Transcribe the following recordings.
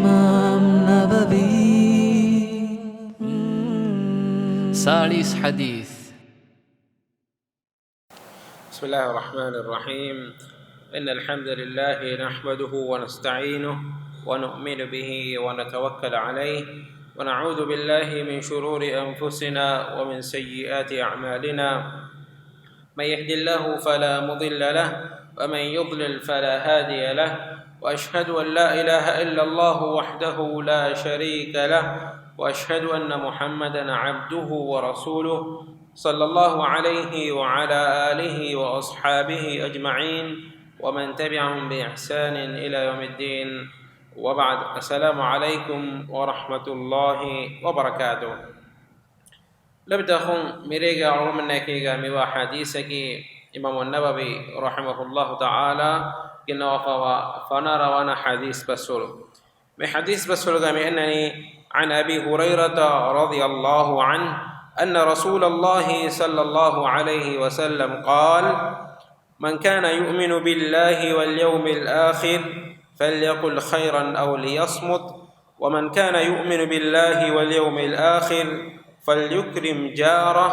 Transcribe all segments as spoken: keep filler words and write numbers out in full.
އިމާމް ނަވަވީ. ސާޅީސް ޙަދީޘް. بسم الله الرحمن الرحيم. إن الحمد لله نحمده ونستعينه ونؤمن به ونتوكل عليه، ونعوذ بالله من شرور أنفسنا ومن سيئات أعمالنا. من يهد الله فلا مضل له، ومن يضلل فلا هادي له، وأشهد أن لا إله إلا الله وحده لا شريك له، وأشهد أن محمدا عبده ورسوله، صلى الله عليه وعلى آله وأصحابه أجمعين، ومن تبعهم بإحسان إلى يوم الدين، وبعد. السلام عليكم ورحمة الله وبركاته. ލޮބުވެތި އަޚުން، މިރޭގެ އަޅުގަނޑުމެންނާއެކީގަ މިވާ ޙަދީޘަކީ އިމާމު ނަވަވީ ރަޙިމަހުﷲ ތަޢާލާ ގެންނަވާފައިވާ ފަނަރަ ވަނަ ޙަދީޘް ބަސްފުޅު. މި ޙަދީޘް ބަސްފުޅުގަ މި އަންނަނީ، عن أبي هريرة رضي الله عنه أن رسول الله صلى الله عليه وسلم قال، من كان يؤمن بالله واليوم الآخر فليقل خيرا أو ليصمت، ومن كان يؤمن بالله واليوم الآخر فليكرم جاره،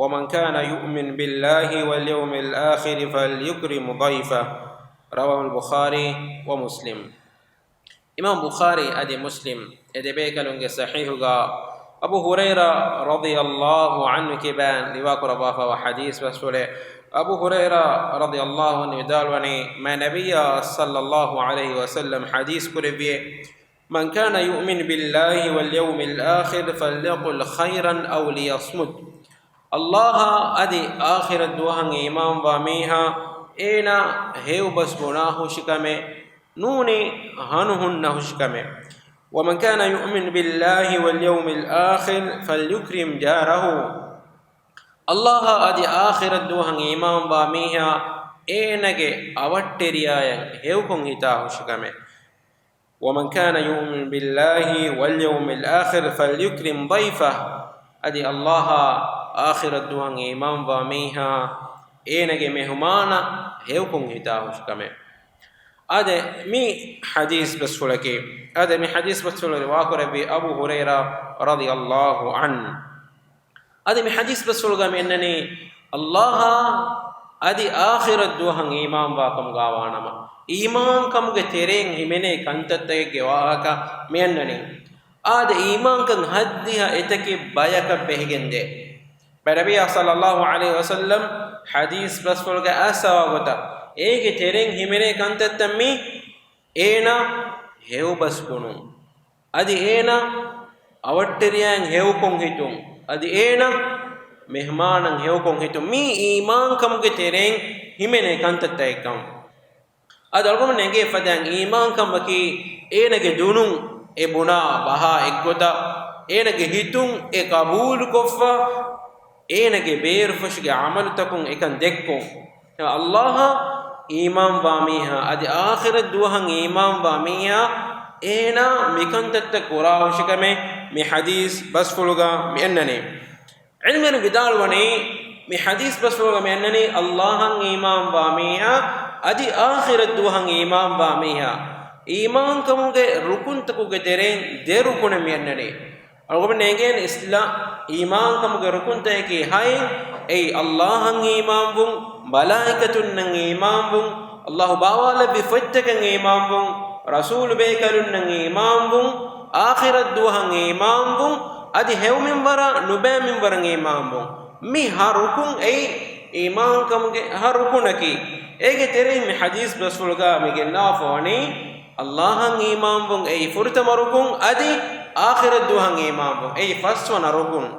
ومن كان يؤمن بالله واليوم الآخر فليكرم ضيفه. رواه البخاري ومسلم. އިމާމް ބުޚާރީ އަދި މުސްލިމް އެ ދެބޭކަލުންގެ ޞަޙީޙުގަ އަބޫ ހުރައިރާ ރަޟިޔަﷲ ޢަންހު ކިބައިން ރިވާކުރައްވާފައިވާ ޙަދީޘް ބަސްފުޅެއް. އަބޫ ހުރައިރާ ރަޟިޔަﷲ ޢަންހު ވިދާޅުވަނީ، މާތް ނަބިއްޔާ ޞައްލަﷲ ޢަލައިހި ވަސައްލަމް ޙަދީޘް ކުރެއްވިއޭ، من كان يؤمن بالله واليوم الآخر فليقل خيرا أو ليصمت. ﷲ އާ އަދި އާޚިރަތް ދުވަހަށް އީމާންވާ މީހާ އޭނާ ހެޔޮބަސް ބުނާ ހުށިކަމެއް، ނޫނީ ހަނު ހުންނަ ހުށިކަމެއް. ومن كان يؤمن بالله واليوم الآخر فليكرم جاره. ﷲ އާ އަދި އާޚިރަތް ދުވަހަށް އީމާންވާ މީހާ އޭނާގެ އަވަށްޓެރިޔާއަށް ހެޔޮކޮށް ހިތާ ހުށިކަމެއް. ومن كان يؤمن بالله واليوم الآخر فليكرم ضيفه. އަދި ﷲ އާ އާޚިރަތް ދުވަހަށް އީމާންވާ މީހާ އޭނާގެ މެހުމާނަށް ހެޔޮކޮށް ހިތާ ހުށިކަމެއް. އާދެ، މި ޙަދީޘް ބަސްފުޅަކީ، އާދެ، މި ޙަދީޘް ބަސްފުޅު ރިވާކުރެއްވީ އަބޫ ހުރައިރާ ރަޟިޔަﷲ ޢަންހު. އަދި މި ޙަދީޘް ބަސްފުޅުގަ މި އަންނަނީ، ﷲ އާ އަދި އާޚިރަތް ދުވަހަށް އީމާންވާ ކަމުގަވާނަމަ، އީމާންކަމުގެ ތެރެއިން ހިމެނޭ ކަންތައްތަކެއްގެ ވާހަކަ މި އަންނަނީ. އާދެ، އީމާންކަން ހައްދިހަ އެތަކެއް ބަޔަކަށް ބެހިގެންދޭ. މާތް ނަބިއްޔާ ޞައްލަﷲ ޢަލައިހި ވަސައްލަމް ޙަދީޘް ބަސްފުޅުގަ އައިސްފައިވާ ގޮތަށް، އޭގެ ތެރެއިން ހިމެނޭ ކަންތައްތައް މީ، އޭނާ ހެޔޮބަސް ބުނުން، އަދި އޭނާ އަވަށްޓެރިޔާއަށް ހެޔޮކޮށް ހިތުން، އަދި އޭނާ މެހްމާނަށް ހެޔޮކޮށް ހިތުން، މީ އީމާންކަމުގެ ތެރެއިން ހިމެނޭ ކަންތައްތަކެއްކަން. އަދި އަޅުގަނޑުމެން އެނގޭ ފަދައިން އީމާންކަމަކީ އޭނާގެ ދުނުން އެ ބުނާ ބަހާ އެއްގޮތަށް، އޭނާގެ ހިތުން އެ ޤަބޫލުކޮށްފަ، އޭނާގެ ބޭރުފުށުގެ ޢަމަލުތަކުން އެކަން ދެއްކުން. ﷲ އާ އީމާންވާ މީހާ، އަދި އާޚިރަތް ދުވަހަށް އީމާންވާ މީހާ، އޭނާ މިކަންތައްތައް ކުރާ ހުށިކަމެއް މި ޙަދީޘް ބަސްފުޅުގަ މި އަންނަނީ. ޢިލްމުވެރިން ވިދާޅުވަނީ، މި ޙަދީޘް ބަސްފުޅުގަ މި އަންނަނީ، ﷲ އަށް އީމާންވާ މީހާ، އަދި އާޚިރަތް ދުވަހަށް އީމާންވާ މީހާ، އީމާންކަމުގެ ރުކުންތަކުގެ ތެރެއިން ދެ ރުކުނެއް މި އަންނަނީ. އަޅުގަނޑުމެން އެނގޭނެ އިސްލާ-، އީމާންކަމުގެ ރުކުންތަކަކީ ހައެއް، އެއީ ﷲ އަށް އީމާންވުން، މަލާއިކަތުންނަށް އީމާންވުން، ﷲ ބާވާލެއްވި ފޮތްތަކަށް އީމާންވުން، ރަސޫލު ބޭކަލުންނަށް އީމާންވުން، އާޚިރަތް ދުވަހަށް އީމާންވުން، އަދި ހެޔޮ މިންވަރާ ނުބައި މިންވަރަށް އީމާންވުން. މި ހަ ރުކުން އެއީ އީމާންކަމުގެ ހަ ރުކުނަކީ. އޭގެ ތެރެއިން މި ޙަދީޘް ބަސްފުޅުގަ މި ގެންނަވާފަ ވަނީ، ﷲ އަށް އީމާންވުން އެއީ ފުރަތަމަ ރުކުން، އަދި އާޚިރަތް ދުވަހަށް އީމާންވުން އެއީ ފަސްވަނަ ރުކުން.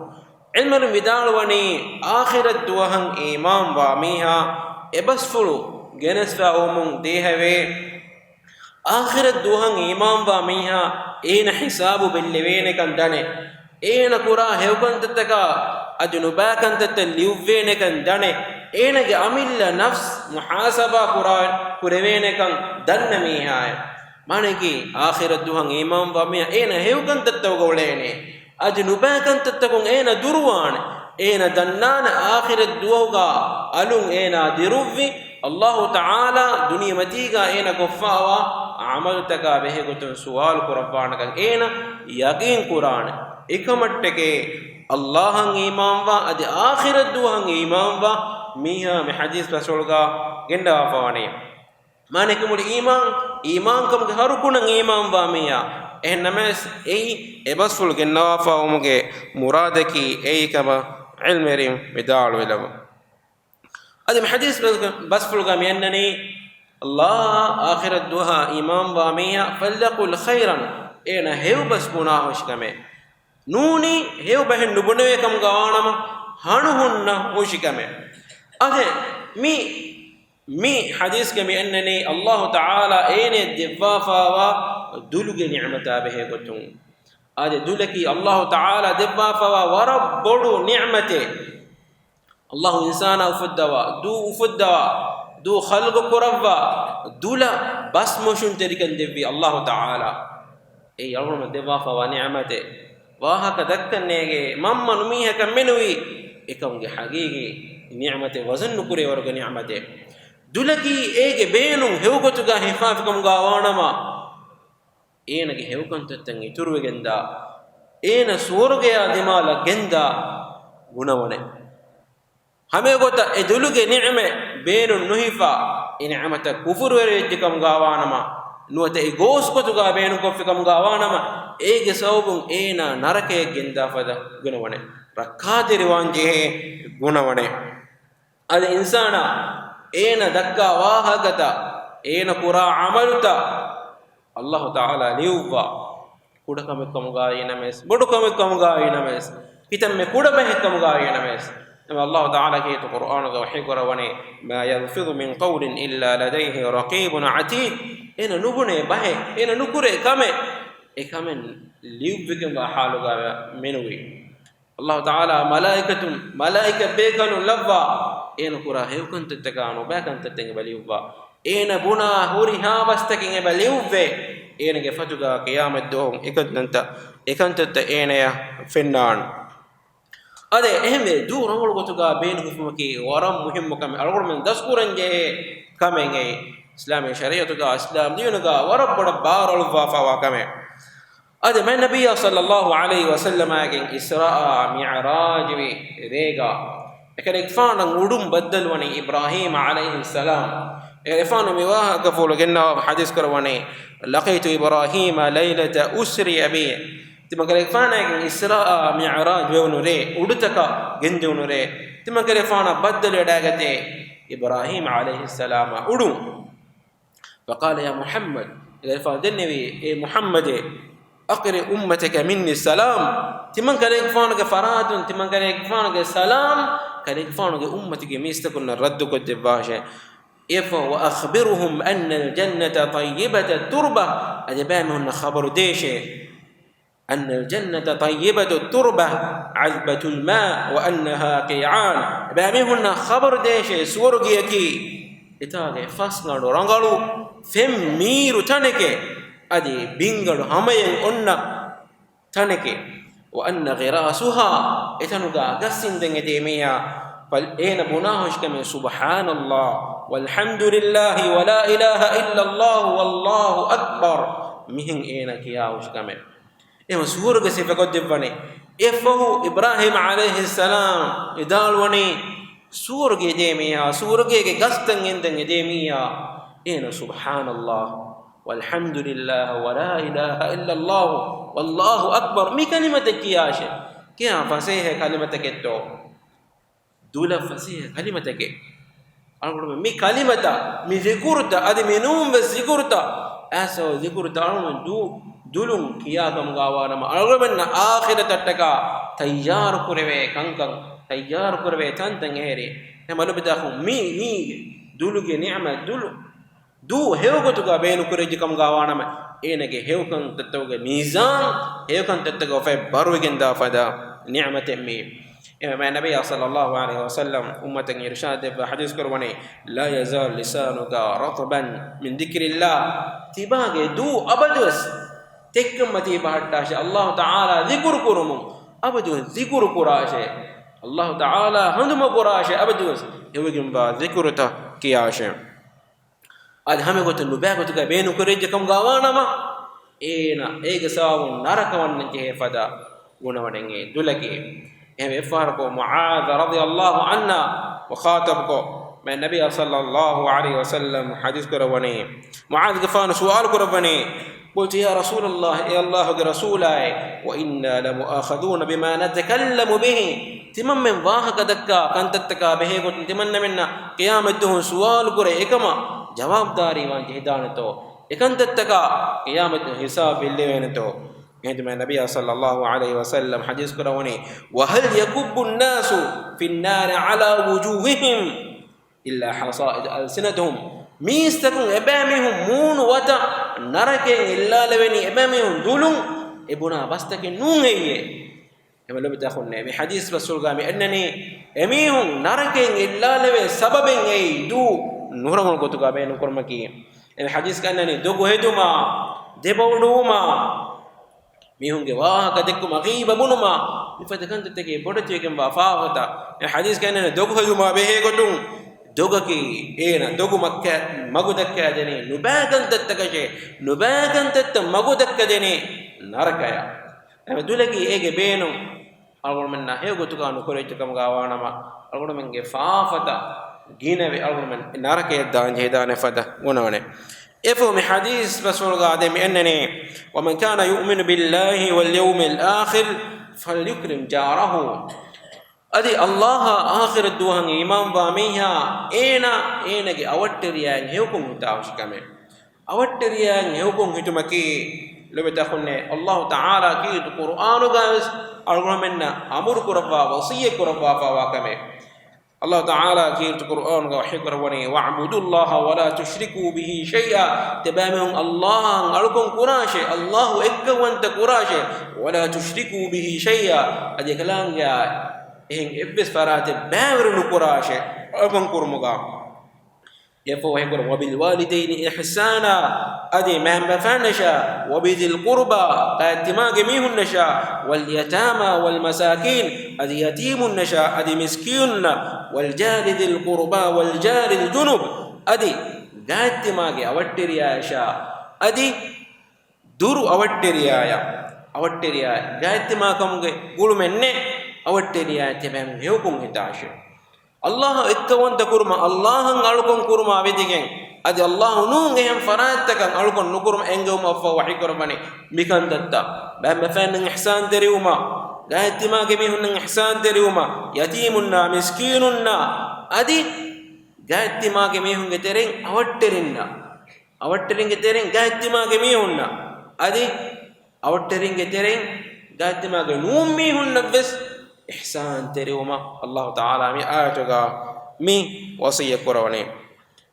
ޢިލްމުވެރިން ވިދާޅުވަނީ، އާޚިރަތް ދުވަހަށް އީމާންވާ މީހާ އެ ބަސްފުޅު ގެނެސްފައިވުމުން ދޭހަވޭ. އާޚިރަތް ދުވަހަށް އީމާންވާ މީހާ އޭނަ ހިސާބު ބެއްލެވޭނެކަން ދަނެ، އޭނަ ކުރާ ހެޔޮކަންތައްތަކާ އަދި ނުބައިކަންތައްތައް ލިޔުއްވޭނެކަން ދަނެ، އޭނަގެ އަމިއްލަ ނަފްސް މުޙާސަބާ ކުރާ، ކުރެވޭނެކަން ދަންނަ މީހާއެއް. މާނައަކީ، އާޚިރަތް ދުވަހަށް އީމާންވާ މީހާ އޭނަ ހެޔޮކަންތައްތަކުގަ އުޅޭނެ. އަދި ނުބައިކަންތައްތަކުން އޭނަ ދުރުވާނެ. އޭނަ ދަންނާނެ އާޚިރަތް ދުވަހުގަ އަލުން އޭނާ ދިރުއްވި، ﷲ ތަޢާލާ ދުނިޔެމަތީގަ އޭނަ ކޮށްފައިވާ ޢަމަލުތަކާ ބެހޭގޮތުން ސުވާލު ކުރައްވާނެކަން އޭނަ ޔަގީން ކުރާނެ. އެކަމަށްޓަކައި ﷲ އަށް އީމާންވާ އަދި އާޚިރަތް ދުވަހަށް އީމާންވާ މީހާ މި ޙަދީޘް ބަސްފުޅުގަ ގެންނަވާފަވަނީ. މާނައަކީ މުޅި އީމާން، އީމާންކަމުގެ ހަ ރުކުނަށް އީމާންވާ މީހާ. އެހެންނަމަވެސް އެއީ އެ ބަސްފުޅު ގެންނަވާފަވުމުގެ މުރާދަކީ އެއީ ކަމަށް ޢިލްމުވެރިން ވިދާޅުވެލައްވަ. އަދި މި ޙަދީޘް ބަސްފުޅުގަ މި އަންނަނީ، ﷲ އާ އާޚިރަތް ދުވަހަށް އީމާންވާ މީހާ، فليقل خيرا، އޭނަ ހެޔޮ ބަސް ބުނާ ހުށިކަމެއް. ނޫނީ ހެޔޮ ބަހެއް ނުބުނެވޭ ކަމުގަ ވާނަމަ، ހަނު ހުންނަ ހުށިކަމެއް. އަދެ މި، މި ޙަދީޘްގަ މި އަންނަނީ، ﷲ ތަޢާލާ އޭނައަށް ދެއްވާފަވާ ދުލުގެ ނިޢުމަތާ ބެހޭގޮތުން. އާދެ، ދުލަކީ ﷲ ތަޢާލާ ދެއްވާފަވާ ވަރަށް ބޮޑު ނިޢުމަތެއް. ﷲ އިންސާނާ އުފުއްދަވާ، ދޫ އުފުއްދަވާ، ދޫ ޚަލްޤު ކުރައްވާ، ދުލަށް ބަސްމޮށުންތެރިކަން ދެއްވީ ﷲ ތަޢާލާ. އެއީ އަޅުގަނޑުމެން ދެއްވާފަވާ ނިޢުމަތެއް. ވާހަކަ ދައްކަން ނޭގޭ، މަންމަ ނުމީހަކަށް މެނުވީ. އެކަމުގެ ޙަޤީޤީ ނިޢުމަތެއް، ވަޒަން ނުކުރޭ ވަރުގެ ނިޢުމަތެއް. ދުލަކީ އޭގެ ބޭނުން ހެޔޮގޮތުގަ ހިފާފިކަމުގަ ވާނަމަ، އޭނަގެ ހެޔޮކަންތައްތައް އިތުރުވެގެންދާ، އޭނަ ސުވަރުގެޔާ ދިމާލަށް ގެންދާ ގުނަވަނެއް. ހަމައެގޮތަށް އެ ދުލުގެ ނިޢުމަތް ބޭނުން ނުހިފާ، އެ ނިޢުމަތަށް ކުފުރުވެރިވެއްޖެކަމުގަ ވާނަމަ، ނުވަތަ އެ ގޯސްގޮތުގަ ބޭނުންކޮށްފިކަމުގަ ވާނަމަ، އޭގެ ސަބަބުން އޭނާ ނަރަކަޔަށް ގެންދާ ފަދަ ގުނަވަނެއް، ރައްކާތެރިވާންޖެހޭ ގުނަވަނެއް. އަދި އިންސާނާ އޭނަ ދައްކާ ވާހަކަތައް، އޭނަ ކުރާ ޢަމަލުތައް، ﷲ ތަޢާލާ ލިޔުއްވާ، ކުޑަކަމެއްކަމުގައި ނަމަވެސް، ބޮޑުކަމެއްކަމުގައި ނަމަވެސް، ކިތަންމެ ކުޑަ ބަހެއްކަމުގައި ނަމަވެސް، ނަމަ ﷲ ތަޢާލާ ކީރިތި ޤުރްއާނުގަ ވަޙީކުރައްވަނީ، ما يلفظ من قول إلا لديه رقيب عتيد. އޭނަ ނުބުނޭ ބަހެއް، އޭނަ ނުކުރޭ ކަމެއް، އެ ކަމެއް ލިޔުއްވިގެންވާ ޙާލުގަ މެނުވީ. ﷲ ތަޢާލާ މަލާއިކަތުން، މަލާއިކަ ބޭކަލުން ލައްވާ، އޭނަ ކުރާ ހެޔޮކަންތައްތަކާ ނުބައި ކަންތައްތައް އެބަ ލިޔުއްވާ. އޭނަ ބުނާ ހުރިހާ ބަސްތަކެއް އެބަ ލިޔުއްވޭ. އޭނަގެ ފަތުގަ ޤިޔާމަތްދުވަހު އެކަންތައް، އެކަންތައްތައް އޭނަޔަށް ފެންނާނެ. އަދެ އެހެންވެ، ދޫ ރަނގަޅު ގޮތުގަ ބޭނުންކުރުމަކީ ވަރަށް މުހިއްމު ކަމެއް. އަޅުގަނޑުމެން ދަސްކުރަންޖެހޭ ކަމެއް އެއީ. އިސްލާމީ ޝަރީޢަތުގަ، އިސްލާމް ދީނުގަ ވަރަށް ބޮޑަށް ބާރު އަޅުއްވާފަވާ ކަމެއް. އަދި މާތް ނަބިއްޔާ ޞައްލައްލާހު ޢަލައިހި ވަސައްލަމާގެން އިސްރާއާ މިޢުރާޖުވި ރޭގަ އެކަލޭގެފާނަށް އުޑުން ބައްދަލުވަނީ އިބްރާހީމް ޢަލައިހިއްސަލާމް. އެކަލޭގެފާނު މި ވާހަކަފުޅު ގެންނަވާ ޙަދީޘް ކުރައްވަނީ، لقيت إبراهيم ليلة أسري بي. ތިމަންކަލޭގެފާނާގެން އިސްރާއާ މިޢުރާޖު ވެވުނު ރޭ، އުޑުތަކަށް ގެންދެވުނު ރޭ، ތިމަންކަލޭގެފާނަށް ބައްދަލުވެވަޑައިގަތީ އިބްރާހީމް ޢަލައިހިއްސަލާމާ އުޑުން. فقال يا محمد، އެކަލޭގެފާނު ދެންނެވީ، އޭ މުޙައްމަދޭ، أقر أمتك مني السلام، ތިމަންކަލޭގެފާނުގެ ފަރާތުން ތިމަންކަލޭގެފާނުގެ ސަލާމް ކަލޭގެފާނުގެ އުއްމަތުގެ މީސްތަކުންނަށް ރައްދުކޮށްދެއްވާށޭ. އެއަށްފަހު، وأخبرهم أن الجنة طيبة التربة، އަދި އެބައިމީހުންނަށް ޚަބަރު ދޭށޭ. أن الجنة طيبة التربة عذبة الماء وأنها قيعان. އެބައިމީހުންނަށް ޚަބަރު ދޭށޭ، ސުވަރުގެއަކީ އެތާގެ ފަސްގަނޑު ރަނގަޅު ފެންމީރު ތަނެކޭ، އަދި ބިންގަނޑު ހަމަޔަށް އޮންނަ ތަނެކޭ. وأن غراسها، އެތަނުގަ ގަސް އިންދެން އެދޭ މީހާ، އޭނަ ބުނާ ހުށިކަމެއް، سبحان الله والحمد لله ولا إله إلا الله والله أكبر، މިހެން އޭނަ ކިޔާ ހުށިކަމެއް. އެހެން ސުވަރުގެ ސިފަކޮށްދެއްވަނީ. އެއަށްފަހު އިބްރާހީމް ޢަލައިހިއްސަލާމް ވިދާޅުވަނީ، ސުވަރުގެ އެދޭ މީހާ، ސުވަރުގޭގެ ގަސްތައް އިންދެން އެދޭ މީހާ، އޭނަ سبحان الله والحمد لله ولا إله إلا الله والله أكبر މި ކަލިމަތައް ކިޔާށޭ. ކިހާ ފަސޭހަ ކަލިމަތަކެއްތޯ؟ ދުލަށް ފަސޭހަ ކަލިމަތަކެއް. އަޅުގަނޑުމެން މި ކަލިމަތައް، މި ޒިކުރުތައް، އަދި މިނޫންވެސް ޒިކުރުތައް، އައިސް ޒިކުރުތައް އަޅުގަނޑުމެން ދޫ، ދުލުން ކިޔާ ކަމުގަ ވާނަމަ، އަޅުގަނޑުމެންނަށް އާޚިރަތަށްޓަކާ ތައްޔާރު ކުރެވޭ ކަންކަން، ތައްޔާރު ކުރެވޭ ތަންތަން އެހެރީ. އެ މަލުބިދާކު މި، މީ ދުލުގެ ނިޢުމަތް، ދުލު، ދޫ ހެޔޮގޮތުގަ ބޭނުންކުރެއްވި ކަމުގަ ވާނަމަ، އޭނަގެ ހެޔޮކަންތައްތަކުގެ މީޒާން، ހެޔޮކަންތައްތަކަށް އުފައެއް ބަރުވެގެންދާ ފަދަ ނިޢުމަތެއް މީ. އެހެންވެ، ނަބިއްޔާ ޞައްލައްލާހު ޢަލައިހި ވަސައްލަމް އުއްމަތަށް އިރުޝާދު ދެއްވާ ޙަދީޘް ކުރައްވަނީ، لا يزال لسانك رطبا من ذكر الله. ތިބާގެ ދޫ އަބަދުވެސް ތެއްކަންމަތީ ބަހައްޓާށޭ، ﷲ ތަޢާލާ ޒިކުރު ކުރުމުން އަބަދުވެސް ޒިކުރު ކުރާށޭ، ﷲ ތަޢާލާ ހަނދުމަ ކުރާށޭ، އަބަދުވެސް ހެޔޮވެގެންވާ ޒިކުރުތައް ކިޔާށޭ. އަދި ހަމަ ގޮތުން ނުބައި ގޮތުގައި ބޭނުން ކުރެއްޖެ ކަމުގަ ވާނަމަ، އޭނަ އޭގެ ސަބަބުން ނަރަކަ ވަންނަން ޖެހޭ ފަދަ ގުނަވަނެއް އެ ދުލަކީ. އެހެން އެއްފަހަރަކު މުޢާޛަ ރަޟިޔަﷲ ޢަންހާ މުޚާޠަބުކޮށް، މާތް ނަބިއްޔާ ޞައްލަﷲ ޢަލައިހި ވަސައްލަމް ޙަދީޘް ކުރައްވަނީ، މުޢާޛުގެފާނު ސުވާލު ކުރައްވަނީ، قلت يا رسول الله، އޭ ﷲގެ ރަސޫލާއޭ، وإنا لمؤاخذون بما نتكلم به، ތިމަންމެން ވާހަކަ ދައްކާ ކަންތައްތަކާ ބެހޭގޮތުން ތިމަންނަމެންނަށް ޤިޔާމަތްދުވަހުން ސުވާލު ކުރޭ އެކަމަށް ޖަވާބުދާރީވާން ޖެހިދާނެތޯ؟ އެކަންތައްތަކާ ޤިޔާމަތްދުވަހު ހިސާބު ބެއްލެވޭނެތޯ؟ އެހެންވީމަ ނަބިއްޔާ ޞައްލަﷲ ޢަލައިހި ވަސައްލަމް ޙަދީޘް ކުރައްވަނީ، وهل يكب الناس في النار على وجوههم إلا حصائد ألسنتهم، މީސްތަކުން އެބައިމީހުން މޫނު ވަތަށް ނަރަކައިން އެއްލާލެވެނީ އެބައިމީހުން ދުލުން އެ ބުނާ ބަސްތަކެއް ނޫން ހެއްޔޭ؟ އެމަ ލޮބިތަކުންނޭ މި ޙަދީޘް ބަސްފުޅުގަ މި އެންނަނީ އެމީހުން ނަރަކައިން އެއްލާލެވޭ ސަބަބެއް އެއީ ދޫ ނުރަމުނު ގޮތުގަ ބޭނުންކުރުމަކީ. އެ ޙަދީޘްގަ އެންނަނީ ދޮގު ހެދުމާ، ދެބައުޑުވުމާ، މީހުންގެ ވާހަކަ ދެއްކުމާ، ޣީބަ ބުނުމާ، މިފަދަ ކަންތައްތަކެއް ބޮޑެތިވެގެންވާ ފާފަތައް. އެ ޙަދީޘްގައި އެންނަނީ ދޮގު ހެދުމާ ބެހޭގޮތުން، ދޮގަކީ އޭނަ ދޮގު މައްކަ-، މަގު ދައްކައިދެނީ ނުބައި ކަންތައްތަކަށޭ، ނުބައި ކަންތައްތައް މަގު ދައްކަދެނީ ނަރަކަޔަށް. އެމަ ދުލަކީ އޭގެ ބޭނުން އަޅުގަނޑުމެންނާ ހެޔޮ ގޮތުގަ ނުކުރެއްޖެ ކަމުގަ ވާނަމަ، އަޅުގަނޑުމެންގެ ފާފަތައް ގިނަވެ އަޅުގަނޑުމެން ނަރަކަޔަށް ދާން ޖެހިދާނެ ފަދަ ގުނަވަނެ. އެފަހު މި ޙަދީޘް ބަސްފުޅުގަ އަދި މި އެންނަނީ، ومن كان يؤمن بالله واليوم الآخر فليكرم جاره. އަދި ﷲ އާ އާޚިރަތް ދުވަހަށް އީމާންވާ މީހާ އޭނާ އޭނަގެ އަވަށްޓެރިޔާއިން ހެޔޮކޮށް ހިތާ ހުށިކަމެއް. އަވަށްޓެރިޔާއިން ހެޔޮކޮށް ހިތުމަކީ ލޮބެތަކުންނޭ، ﷲ ތަޢާލާ ކީރިތި ޤުރުއާނުގައިވެސް އަޅުގަނޑުމެންނަށް އަމުރު ކުރައްވާ، ވަޞިއްޔަތް ކުރައްވާފައިވާ ކަމެއް. ﷲ ތަޢާލާ ކީރިތި ޤުރުއާނުގަ ވަޙީ ކުރައްވަނީ، واعبدوا الله ولا تشركوا به شيئا، ތިބާމީހުން ﷲ އަށް އަޅުކަން ކުރާށޭ، ﷲ އެއްކައުވަންތަ ކުރާށޭ، ولا تشركوا به شيئا، އަދި އެކަލާނގެއާ އެހެން އެއްވެސް ފަރާތެއް ބައިވެރި ނުކުރާށޭ އަޅުކަން ކުރުމުގަ. އެފަހު ހެކުރު، وبالوالدين إحسانا، އަދި މައިންބަފައިންނަށާ، وبذي القربى، ގާތްތިމާގެ މީހުންނަށާ، واليتامى والمساكين، އަދި ޔަތީމުންނަށާ، އަދި މިސްކީނުންނަށް، والجار ذي القربى والجار الجنب، އަދި ގާތްތިމާގެ އަވަށްޓެރިޔާޔަށާ، އަދި ދުރު އަވަށްޓެރިޔާޔަށް، އަވަށްޓެރިޔާ ގާތްތިމާކަމުގެ ގުޅުމެއް ނެތް، އަވަށްޓެރިޔާ ތިބެން ހެޔޮކޮށް ހިތާށެ. ﷲ އެއްކައުވަންތަ ކުރުމަށް، ﷲ އަށް އަޅުކަން ކުރުމާ ވެދިގެން، އަދި ﷲ ނޫން އެހެން ފަރާތްތަކަށް އަޅުކަން ނުކުރުމަށް އެންގެވުމަށްފަހު ވަޙީ ކުރައްވަނީ މިކަންތައްތައް. މައިންބަފައިންނަށް އިޙްސާންތެރިވުމަށް، ގާތްތިމާގެ މީހުންނަށް އިޙްސާންތެރިވުމަށް، ޔަތީމުންނާ، މިސްކީނުންނާ، އަދި ގާތްތިމާގެ މީހުންގެ ތެރެއިން އަވަށްޓެރިންނަށް، އަވަށްޓެރިންގެ ތެރެއިން ގާތްތިމާގެ މީހުންނަށް، އަދި އަވަށްޓެރިންގެ ތެރެއިން ގާތްތިމާގެ ނޫން މީހުންނަށްވެސް އިޙްސާންތެރިވުމަށް ﷲ ތަޢާލާ މި އާޔަތުގަ މި ވަޞިއްޔަތް ކުރައްވަނީ.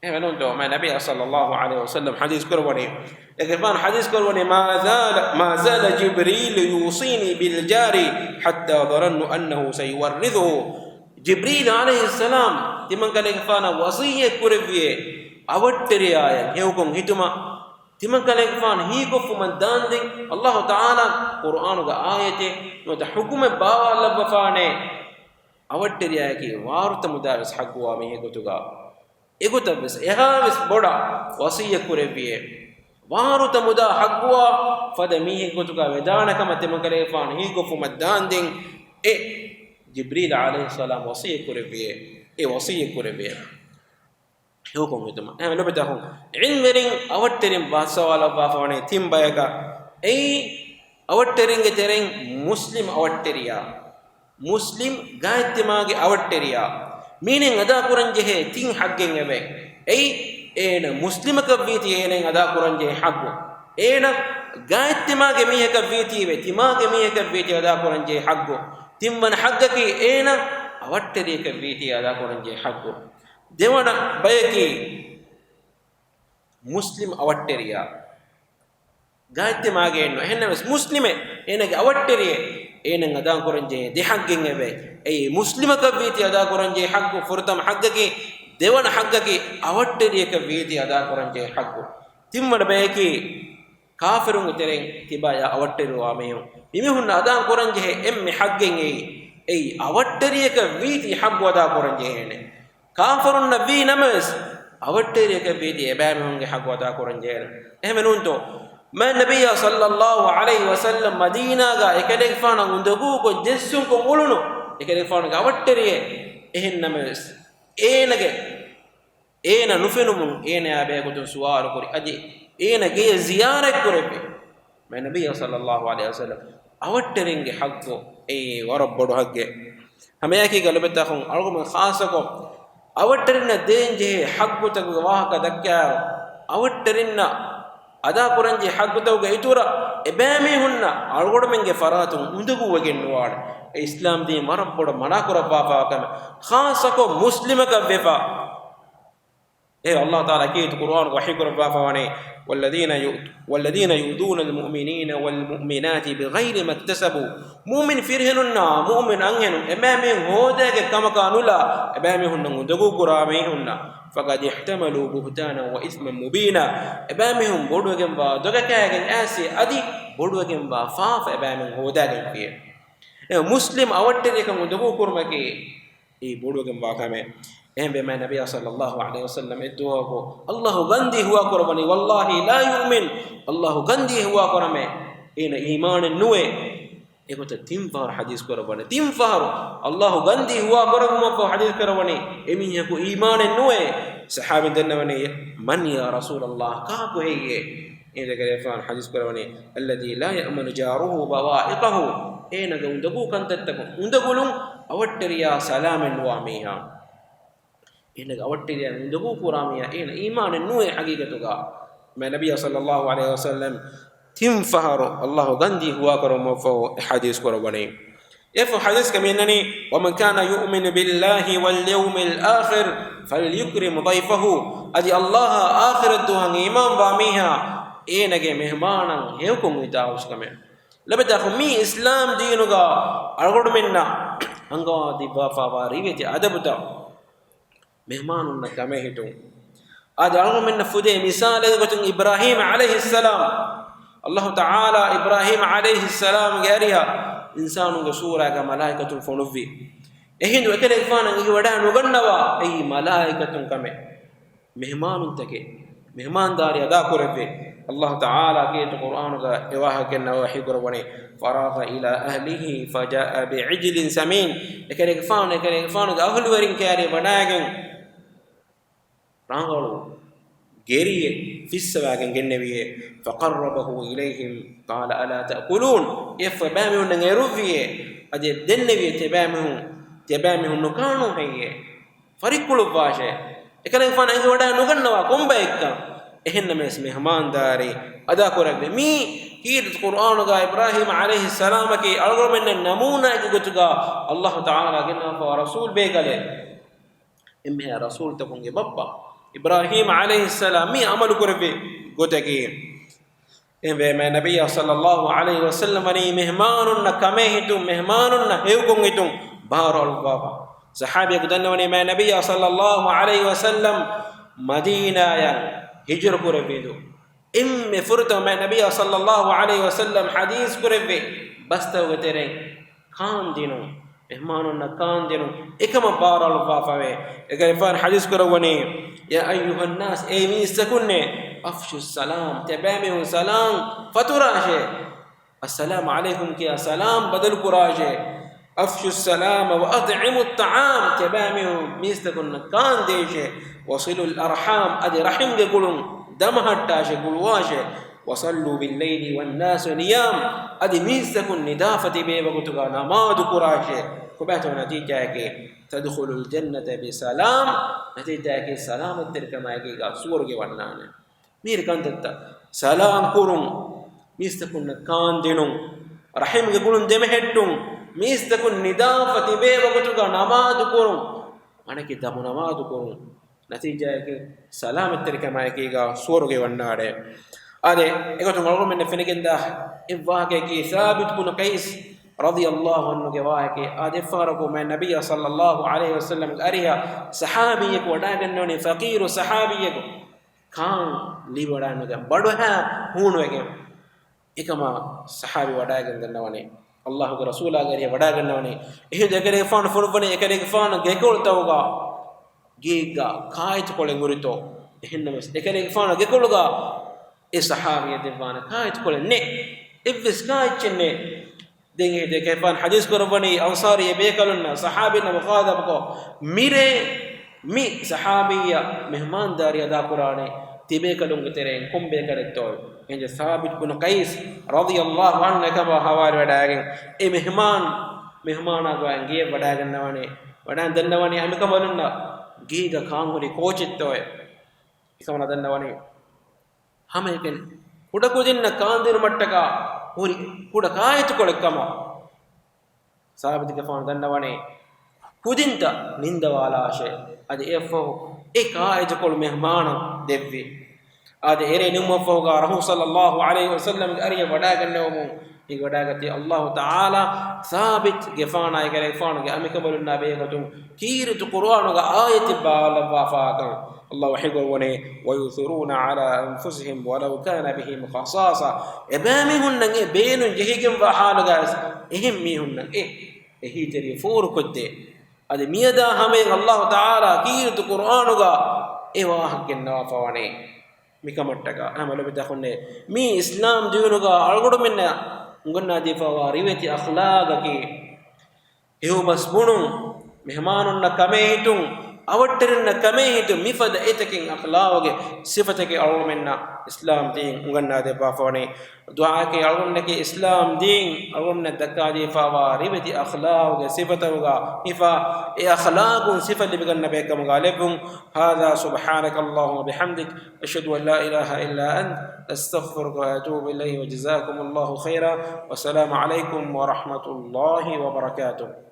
އެހެންވެ ނޫންތޯ، މާތް ނަބީ ޞައްލަﷲ ޢަލައިހި ވަސައްލަމް ޙަދީޘް ކުރައްވަނީ، އެކަލޭގެފާނު ޙަދީޘް ކުރައްވަނީ، ما زال، ما زال جبريل يوصيني بالجار حتى ظننت أنه سيورثه. ޖިބްރީލް ޢަލައިހިއްސަލާމް ތިމަންކަލޭގެފާނަށް ވަޞިއްޔަތް ކުރެއްވިއޭ، އަވަށްޓެރިޔާޔަށް ހެޔޮކޮށް ހިތުމަށް. ތިމަންކަލޭގެފާނު ހީކޮށްފުމަށް ދާންދެން، ﷲ ތަޢާލާ ޤުރުއާނުގަ އާޔަތެއް ނުވަތަ ޙުކުމެއް ބާވާލައްވަފާނެ، އަވަށްޓެރިޔާއަކީ ވާރުތަ މުދާވެސް ޙައްޤުވާ މީހެއް ގޮތުގަ. އެގޮތަށްވެސް އެހާވެސް ބޮޑަށް ވަޞިއްޔަތް ކުރެއްވިއޭ، ވާރުތަ މުދާ ޙައްޤުވާ ފަދަ މީހެއް ގޮތުގަ ވެދާނެ ކަމަށް ތިމަންކަލޭގެފާނު ހީކޮށްފުމަށް ދާންދެން، އެ ޖިބްރީލް ޢަލައިހިއްސަލާމް ވަޞިއްޔަތް ކުރެއްވިއޭ، އެ ވަޞިއްޔަތް ކުރެއްވިއޭ. ހެޔޮކޮށް ހިތުމަށް. އެހެން ލޮބުވެތި އަޚުން، ޢިލްމުވެރިން އަވަށްޓެރިން ބައްސަވާލައްވާފަވަނީ ތިން ބަޔަކަށް. އެއީ، އަވަށްޓެރިންގެ ތެރެއިން މުސްލިމް އަވަށްޓެރިޔާ، މުސްލިމް ގާތްތިމާގެ އަވަށްޓެރިޔާ، މީނެއް އަދާކުރަންޖެހޭ ތިން ޙައްޤެއް އެބަ. އެއީ، އޭނަ މުސްލިމަކަށްވީތީ އޭނައަށް އަދާކުރަންޖެހޭ ޙައްޤު. އޭނަ ގާތްތިމާގެ މީހަކަށްވީތީވެ ތިމާގެ މީހަކަށްވީތީ އަދާކުރަންޖެހޭ ޙައްޤު. ތިންވަނަ ޙައްޤަކީ އޭނަ އަވަށްޓެރިޔަކަށްވީތީ އަދާކުރަންޖެހޭ ޙައްޤު. ދެވަނަ ބަޔަކީ، މުސްލިމް އަވަށްޓެރިޔާ. ގާތްތިމާގެއެއްނު، އެހެންނަމަވެސް މުސްލިމެއް، އޭނަގެ އަވަށްޓެރިއެއް، އޭނައަށް އަދާކުރަންޖެހޭ ދެ ޙައްޤެއް އެބަ. އެއީ، މުސްލިމަކަށްވީތީ އަދާކުރަންޖެހޭ ޙައްޤު ފުރަތަމަ ޙައްޤަކީ، ދެވަނަ ޙައްޤަކީ އަވަށްޓެރިޔަކަށްވީތީ އަދާކުރަންޖެހޭ ޙައްޤު. ތިންވަނަ ބަޔަކީ، ކާފިރުންގެ ތެރެއިން ތިބާޔާ އަވަށްޓެރިވާ މީހުން. މިމީހުންނަށް އަދާކުރަންޖެހޭ އެންމެ ޙައްޤެއް އެއީ، އެއީ އަވަށްޓެރިޔަކަށްވީތީ ޙައްޤު އަދާކުރަންޖެހޭނެ. ކާފަރުންނަށް ވީ ނަމަވެސް، އަވަށްޓެރިޔަކަށް ވީތީ އެބައިމީހުންގެ ޙައްޤު އަދާކުރަން ޖެހޭނެ. އެހެންވެ ނޫންތޯ؟ މާތް ނަބިއްޔާ ޞައްލައްލާހު ޢަލައިހި ވަސައްލަމް މަދީނާގަ އެކަލޭގެފާނަށް އުނދަގޫކޮށް ޖެއްސުންކޮށް އުޅުނު އެކަލޭގެފާނުގެ އަވަށްޓެރިއެއް. އެހެންނަމަވެސް އޭނަގެ އޭނަ ނުފެނުމުން އޭނަޔާ ބެހޭގޮތުން ސުވާރުކުރި. އަދި އޭނަ ގެޔަށް ޒިޔާރަތްކުރެއްވި. މާތް ނަބިއްޔާ ޞައްލައްލާހު ޢަލައިހި ވަސައްލަމް އަވަށްޓެރިންގެ ޙައްޤު އެއީ ވަރަށް ބޮޑު ޙައްޤެއް. ހަމައެކީގަ ލޮބުވެތި އަޚުން އަޅުގަނޑުމެން ޚާއްޞަކޮށް އަވަށްޓެރިންނަށް ދޭންޖެހޭ ޙައްޤުތަކުގެ ވާހަކަ ދައްކާއިރު، އަވަށްޓެރިންނަށް އަދާކުރަންޖެހޭ ޙައްޤުތަކުގެ އިތުރަށް އެބައިމީހުންނަށް އަޅުގަނޑުމެންގެ ފަރާތުން އުނދަގޫވެގެން ނުވާނެ. އެ އިސްލާމް ދީން ވަރަށް ބޮޑަށް މަނާކުރައްވާފައިވާ ކަމެއް. ޚާއްޞަކޮށް މުސްލިމަކަށް ވެފަ. އޭރު ﷲ ތަޢާލާ ކީރިތި ޤުރުއާނުގަ ވަޙީ ކުރައްވާފަވަނީ، "والذين يؤ-، والذين يؤذون المؤمنين والمؤمنات بغير ما اكتسبوا." މުއުމިން ފިރިހެނުންނާ މުއުމިން އަންހެނުން އެބައިމީހުން ހޯދައިގެން ކަމަކާ ނުލާ، އެބައިމީހުންނަށް އުނދަގޫ ކުރާ މީހުންނަށް، "فقد احتملوا بهتانا وإثما مبينا." އެބައިމީހުން ބޮޑުވެގެންވާ ދޮގަކާގެން އާސި އަދި ބޮޑުވެގެންވާ ފާފަ އެބައިމީހުން ހޯދައިގެންފިއޭ. އެ މުސްލިމް އަވަށްޓެރިޔަކަށް އުނދަގޫ ކުރުމަކީ އެއީ ބޮޑުވެގެންވާ ކަމެއް. އެހެންވެ މާތް ނަބިއްޔާ ޞައްލައްލާހު ޢަލައިހި ވަސައްލަމް އެއްދުވަހަކު ﷲ ގަންދީ ހުވާކުރައްވަނީ، "والله لا يؤمن." ﷲ ގަންދީ ހުވާކުރަމޭ، އޭނަ އީމާނެއް ނުވޭ. އެގޮތަށް ތިން ފަހަރު ޙަދީޘް ކުރައްވަނީ. ތިން ފަހަރު ﷲ ގަންދީ ހުވާކުރެއްވުމަށްފަހު ޙަދީޘް ކުރައްވަނީ، އެމީހަކު އީމާނެއް ނުވޭ. ޞަޙާބީން ދަންނަވަނީ، "من يا رسول الله؟" ކާކު ހެއްޔޭ؟ އޭނަގެފާނު ޙަދީޘް ކުރައްވަނީ، "الذي لا يأمن جاره بوائقه." އޭނަގެ އުނދަގޫ ކަންތައްތަކުން އުނދަގުލުން އަވަށްޓެރިޔާ ސަލާމެއް ނުވާ މީހާ. އޭނަގެ އަވަށްޓެރިޔާ އުނދަގޫ ކުރާ މީހާ އޭނަ އީމާނެއް ނުވޭ ޙަޤީޤަތުގަ. މާތް ނަބިއްޔާ ޞައްލައްލާހު ޢަލައިހި ވަސައްލަމް ތިން ފަހަރު ﷲ ގަންދީ ހުވާކުރުމަށްފަހު އެ ޙަދީޘް ކުރައްވަނީ. އެފަހު ޙަދީޘްގަ މިއަންނަނީ، "ومن كان يؤمن بالله واليوم الآخر فليكرم ضيفه." އަދި ﷲ އާޚިރަތް ދުވަހަށް އީމާންވާ މީހާ އޭނަގެ މެހްމާނަށް ހެޔޮކޮށް ހިތާ ހުސްކަމެއް. ލޮބުވެތި އަޚުން މީ އިސްލާމް ދީނުގަ އަޅުގަނޑުމެންނަށް އަންގަވާ ދެއްވާފައިވާ ރިވެތި އަދަބުތައް. މެހްމާނުންނަށް ކަމޭހިތުން. އާދެ، އަޅުގަނޑުމެންނަށް ފުދޭ މިސާލެއްގެ ގޮތުން އިބްރާހީމް ޢަލައިހިއްސަލާމް، ﷲ ތަޢާލާ އިބްރާހީމް ޢަލައިހިއްސަލާމްގެ އަރިހަށް އިންސާނުންގެ ސޫރާގަ މަލާއިކަތުން ފޮނުއްވި. އެހިނދު އެކަލޭގެފާނަށް އެނގިވަޑައި ނުގަންނަވާ އެއީ މަލާއިކަތުން ކަމެއް. މެހްމާނުންތަކެއް، މެހްމާންދާރީ އަދާކުރެއްވި. ﷲ ތަޢާލާ ކީރިތި ޤުރުއާނުގަ އެވާހަކަ ގެންނަވާ ވަޙީކުރައްވަނީ، "فراغ إلى أهله فجاء بعجل سمين." އެކަލޭގެފާނު، އެކަލޭގެފާނުގެ އަހުލުވެރިން ކައިރި ވަޑައިގެން ރާނގަޅު ގެރިއެއް ފިއްސަވާގެން ގެންނެވިއޭ. "فقربه إليهم قال ألا تأكلون." އެ ފަ ބައިމީހުންނަށް އެރުއްވިއޭ. އަދި ދެންނެވިއޭ، ތިބައިމީހުން، ތިބައިމީހުން ނުކާނޫ ހެއްޔޭ؟ ފަރިއްކުޅުއްވާށޭ. އެކަލޭގެފާނަށް އެނގިވަޑައި ނުގަންނަވާ ކޮންބައެއްކަން. އެހެންނަމަވެސް މެހްމާންދާރީ އަދާކުރެއްވި. މީ ކީރިތި ޤުރުއާނުގަ އިބްރާހީމް ޢަލައިހިއްސަލާމަކީ އަޅުގަނޑުމެންނަށް ނަމޫނާއެއްގެ ގޮތުގަ ﷲ ތަޢާލާ ގެންނަވާފައިވާ ރަސޫލް ބޭކަލެއް. އެންމެހާ ރަސޫލްތަކުންގެ ބައްޕަ އިބްރާހީމް ޢަލައިހިއްސަލާމް މި ޢަމަލު ކުރެއްވި ގޮތަކީ، އެހެންވެ މާތް ނަބިއްޔާ ޞައްލައްލާހު ޢަލައިހި ވަސައްލަމް ވަނީ މެހްމާނުންނަށް ކަމޭހިތުން، މެހްމާނުންނަށް ހެޔޮކޮށް ހިތުން ބާރު އަޅުއްވާފަ. ޞަޙާބީއަކު ދަންނަވަނީ މާތް ނަބިއްޔާ ޞައްލައްލާހު ޢަލައިހި ވަސައްލަމް މަދީނާޔަށް ހިޖުރަ ކުރެއްވި ހިނދު. އެންމެ ފުރަތަމަ މާތް ނަބިއްޔާ ޞައްލައްލާހު ޢަލައިހި ވަސައްލަމް ޙަދީޘް ކުރެއްވި ބަސްތަކުގެ ތެރެއިން ކާންދިނުން، މެހްމާނުންނަށް ކާންދިނުން އެކަމަށް ބާރު އަޅުއްވާފަވޭ. އެކަލޭގެފާނު ޙަދީޘް ކުރައްވަނީ، "يا أيها الناس، އޭ މީސްތަކުންނޭ، أفشوا السلام، ތިޔަބައިމީހުން ސަލާމް ފަތުރާށޭ. السلام عليكم ކިޔާ ސަލާމް ބަދަލު ކުރާށޭ. أفشوا السلام وأطعموا الطعام، ތިޔަބައިމީހުން މީސްތަކުންނަށް ކާންދޭށޭ. وصلوا الأرحام، އަދި ރަޙިމްގެ ގުޅުން ދަމަހައްޓާށޭ، ގުޅުވާށޭ. وصلوا بالليل والناس نيام، އަދި މީސްތަކުން ނިދާފަ ތިބޭ ވަގުތުގަ ނަމާދު ކުރާށޭ." ކޮބާތޯ ނަތީޖާއަކީ؟ تدخلوا الجنة بسلام، ނަތީޖާއަކީ ސަލާމަތްތެރިކަމާއެކީގަ ސުވަރުގެ ވަންނާނެ. މީރި ކަންތައްތައް، ސަލާމް ކުރުން، މީސްތަކުންނަށް ކާންދިނުން، ރަޙިމްގެ ގުޅުން ދެމެހެއްޓުން، މީސްތަކުން ނިދާފަ ތިބޭ ވަގުތުގަ ނަމާދު ކުރުން، އަނެކެއް ދަމު ނަމާދު ކުރުން، ނަތީޖާއަކީ ސަލާމަތްތެރިކަމާއެކީގަ ސުވަރުގެ ވަންނާނެ. އާދެ، އެގޮތުން އަޅުގަނޑުމެންނަށް ފެނިގެންދާ އެއްވާހަކައަކީ ސާބިތު ބުނު ޤައިސް ރަޟިޔަﷲ ޢަންހުގެ ވާހަކައެއް. އާދެ، އެއްފަހަރަކު މާތް ނަބިއްޔާ ޞައްލައްލާހު ޢަލައިހި ވަސައްލަމްގެ އަރިހަށް ޞަޙާބީއަކު ވަޑައިގަންނަވަނީ، ފަޤީރު ޞަޙާބީއަކު. ކާން ލިބިވަޑައިނުގެން ބަޑުހައި ހޫނުވެގެން އެކަމަށް ޞަޙާބީ ވަޑައިގެން ދަންނަވަނީ، ﷲގެ ރަސޫލާގެ އަރިހަށް ވަޑައިގަންނަވަނީ. އެހިނދު އެކަލޭގެފާނު ފޮނުއްވަނީ އެކަލޭގެފާނު ގެކޮޅުތަކުގަ ގޭގަ ކާއެތުކޮޅެއް ހުރިތޯ؟ އެހެންނަމަވެސް، އެކަލޭގެފާނު ގެކޮޅުގަ އެ ޞަޙާބީއަށް ދެއްވާނެ ކާއެތުކޮޅެއް ނެތް. އެއްވެސް ކާއެއްޗެއް ނެތް. ދެން އެކަލޭގެފާނު ޙަދީޘް ކުރައްވަނީ އަންޞާރީ ބޭކަލުންނަށް، ޞަޙާބީންނަށް މުޚާޠަބުކޮށް، މިރޭ މި ޞަޙާބީއަށް މެހްމާންދާރީ އަދާކުރާނީ ތިބޭކަލުންގެ ތެރެއިން ކޮން ބޭކަލެއްތޯ؟ އެހެން ސާބިތު ބުނު ޤައިސް ރަޟިޔަﷲ ޢަންހު އެކަމާ ޙަވާލުވެވަޑައިގެން، އެ މެހްމާން، މެހްމާނާ ގޮވަން ގެޔަށް ވަޑައިގަންނަވަނީ، ވަޑައިގެން ދަންނަވަނީ އަނބިކަނބަލުންނަށް ގޭގަ ކާން ހުރި ކޯޗެއްތޯއޭ؟ އެކަމަނާ ދަންނަވަނީ ހަމައެކަނި ކުޑަކުދިންނަށް ކާންދިނުމަށްޓަކާ ހުރި ކުޑަ ކާއެތުކޮޅެއް ކަމަށް. ސާބިތުގެފާނު ދަންނަވަނީ ކުދިންތައް ނިންދަވާލާށޭ. އަދި އެއަށްފަހު އެ ކާއެތުކޮޅު މެހްމާނަށް ދެއްވި. އަދި އެރޭ ނިމުމަށްފަހުގާ ރަސޫލު ޞައްލަﷲ ޢަލައިހި ވަސައްލަމްގެ އަރިއަށް ވަޑައިގަންނަވަމުން ހިނގިވަޑައިގަތީ، ﷲ ތަޢާލާ ސާބިތުގެފާނާއި އެކަލޭގެފާނުގެ އަނބިކަނބަލުންނާ ބެހޭގޮތުން ކީރިތި ޤުރުއާނުގެ އާޔަތެއް ބާވާލައްވާފާކަން. ﷲ ވަޙީކުރައްވަނީ، "وَيُؤْثِرُونَ عَلَىٰ أَنفُسِهِمْ وَلَوْ كَانَ بِهِمْ خَصَاصَةٌ." އެބައިމީހުންނަށް އެ ބޭނުން ޖެހިގެންވާ ޙާލުގަވެސް އެހެން މީހުންނަށް އެ އެހީތެރި ފޯރުކޮށްދޭ. އަދި މިއަދާ ހަމަޔަށް ﷲ ތަޢާލާ ކީރިތި ޤުރުއާނުގަ އެ ވާހަކަ ގެންނަވާފަވަނީ. މިކަމަށްޓަކާ ހަމަ ލޮބުވެތި އަޚުންނޭ، މީ އިސްލާމް ދީނުގަ އަޅުގަނޑުމެންނަށް އުނގަންނާދީފައިވާ ރިވެތި އަޚްލާގަކީ، ހެޔޮބަސް ބުނުން، މެހްމާނުންނަށް ކަމޭހިތުން، އަވަށްޓެރިންނަށް ކަމޭހިތުން، މިފަދަ އެތަކެއް އަޚްލާގުގެ ސިފަތަކެއް އަޅުގަނޑުމެންނަށް އިސްލާމް ދީން އުނގަންނާދެއްވާފަވަނީ. ދުޢާއަކީ އަޅުގަނޑަކީ އިސްލާމް ދީން އަޅުގަނޑަށް ދައްކާދީފައިވާ ރިވެތި އަޚްލާގުގެ ސިފަތަކުގަ ހިފާ، އެ އަޚްލާގުން ސިފަ ލިބިގަންނަ ބައެއްކަމުގަ ލެއްވުން. هذا سبحانك اللهم وبحمدك، أشهد أن لا إله إلا أنت، أستغفرك وأتوب إليك، وجزاكم الله خيرا، والسلام عليكم ورحمة الله وبركاته.